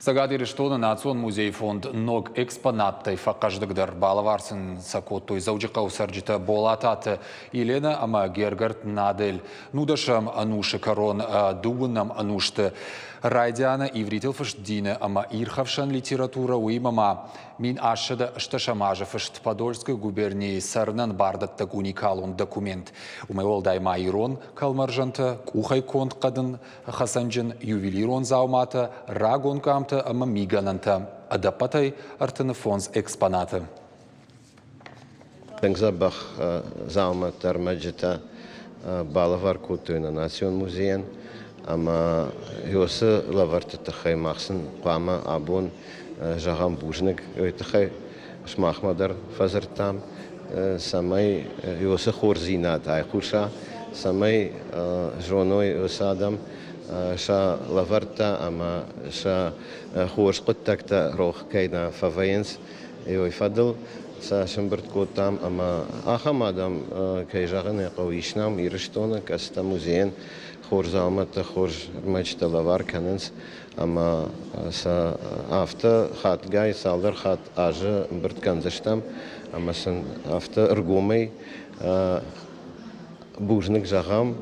Цӕгат Ирыстоны Национ музейы фонд ног экспонаттӕй фӕхъӕздыгдӕр. Балӕвар сын сӕ кодтой Дзӕуджыхъӕуы цӕрджытӕ Болататы Еленӕ ӕмӕ Гергард Надель. Нудӕсӕм ӕнусы кӕрон дыууынӕм ӕнусты райдианы ивритыл фыст дины ӕмӕ ирхӕфсӕн литературӕ, уыимӕ ма 1810 азы фыст Подольскы губернийы цӕрынӕн бардӕттӕг уникалон документ. Уымӕй уӕлдай ма ирон кӕлмӕрзӕнтӕ, къухӕй конд хъӕдын хӕцӕнджын ювелирон дзауматӕ, рагон къамтӕ ӕмӕ мигӕнӕнтӕ, ӕдӕппӕтӕй 35 экспонаты. Тынг дзӕбӕх дзаумӕттӕ, ӕрмӕджытӕ балӕвар кодтой нӕ национ музейӕн ӕмӕ уыцы лӕвӕртты тыххӕй мах сын хъуамӕ абон зӕгъӕм бузныг. Уый тыххӕй сымахмӕ дӕр фӕдзырдтам, цӕмӕй уыцы хорздзинад айхъуса, цӕмӕй зоной уыцы адӕм сӕ лӕвӕрттӕ ӕмӕ сӕ хорз хъуыддӕгтӕ рох кӕй нӕ фӕвӕййынц, уый фӕдыл сӕ сӕмбырд кодтам ӕмӕ ахӕм адӕм, кӕй зӕгъын ӕй хъӕуы, ис нӕм Ирыстоны, кӕцытӕ музейӕн хорз дзаумӕттӕ, хорз ӕрмӕджытӕ лӕвар кӕнынц ӕмӕ сӕ афтӕ хатгай цалдӕр хатт азы ӕмбырд кӕндзыстӕм ӕмӕ сын афтӕ ӕргомӕй бузныг зӕгъӕм.